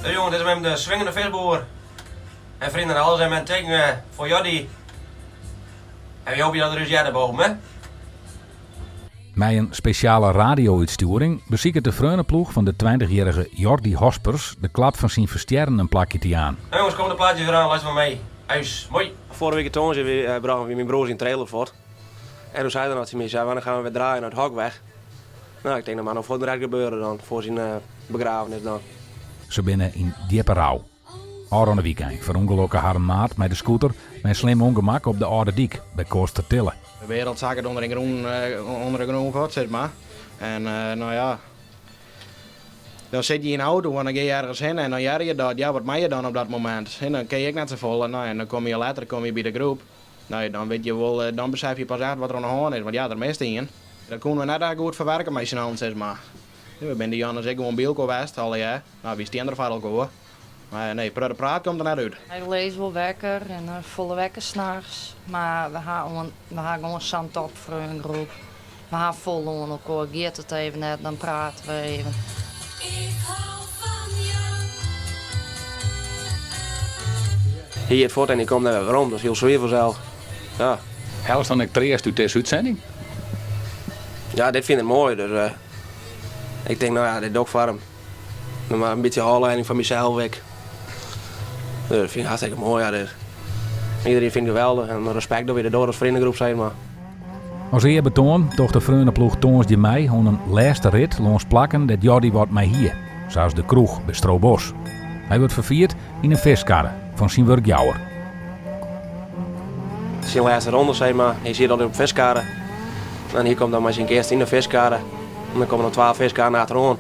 Dus jongen, dit is even de swingende visboer. En vrienden, alles even een teken voor Jordi. En we hopen dat er dus jij boven, hè? Mei in spesjale radio-útstjoering besiket de freoneploech fan de tweintichjierrige Jordi Hospers de klap fan syn ferstjerren in plakje te jaan. Nou jongens, kom de plaatjes weer aan, luister maar mee. Huis, mooi. Vorige week tongersdei brachten we mijn broers in trailer voort. En toen zei hij nog tegen mij, zei, wanneer gaan we weer draaien naar het hok weg? Nou, ik denk dat maar nog voor het gebeuren dan, voor zijn begrafenis dan. Se binne yn djippe rou. Ôfrûne wykein ferûngelokke harren maat mei de scooter mei in slim ûngemak op de Alde Dyk by Koatstertille. De wereld zakket onder de grond, onder de grond voort, zeg maar. En nou ja, dan zit je in een auto en dan ga je ergens heen en dan hoor je dat. Ja, wat moet je dan op dat moment? En dan kun je ook net zo vol. Nou, en dan kom je later kom je bij de groep. Nou, dan weet je wel, dan besef je pas echt wat er aan de hand is. Want ja, er mist een. Dat konden we net echt goed verwerken met z'n allen, zeg maar. Ja, we zijn die Jannes ik gewoon bij elkaar geweest, alle jaar. Nou, wie staan er voor elkaar? Maar nee, de praat komt er net uit. Hij leest wel wekker en volle wekker s'nachts. Maar we gaan gewoon samen top voor een groep. We gaan vol onder elkaar. Gaat het even net, dan praten we even. Ik hou van jou. Hier het voort en ik kom daar weer om, dat is heel zwaar vanzelf. Ja. Helst dan ik treast uit deze uitzending? Ja, dit vind ik mooi. Dus ik denk, nou ja, dit doe ik voor hem. Nog maar een beetje afleiding van mezelf weg. Dus dat vind ik hartstikke mooi. Ja, dus. Iedereen vindt het geweldig en respect dat we er door als vriendengroep zijn. Maar. As earbetoan docht de freoneploech tongersdei mei oan in lêste rit lâns plakken dêr't Jordi wat mei hie, sa as de kroech by Strobos. Hy wurdt ferfierd yn in fiskkarre fan syn wurkjouwer. Syn lêste ronde, zeg maar. Hy siet altyd op fiskkarre. En hy komt dan mei syn kist yn de fiskkarre. En dan komme der twa fiskkarren achteroan.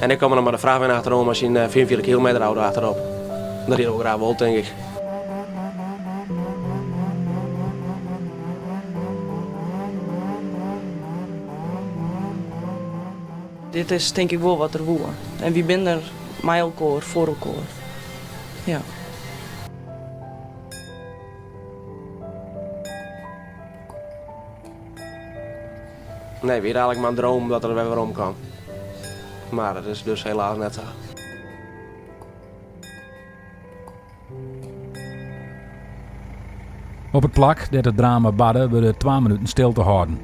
En ik kom dan mei de frachtwein achteroan mei syn 45 kilometer auto achterop. Dat hie er wol graach wol, tink ik. Dit is tink ik wol wat er woe. En wy binne der mei elkoar, foar elkoar. Ja. Nee, wie eigenlijk maar een droom dat er weer werom kwam. Maar dat is dus helaas net zo. Op it plak dêr't it drama barde wurde twa minuten stilte hâlden.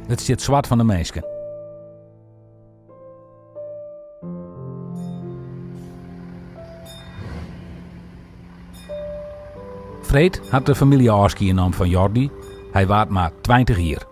It stiet swart fan de minsken. Freed hat de famylje ôfskie nommen fan Jordi. Hy waard mar 20 jier.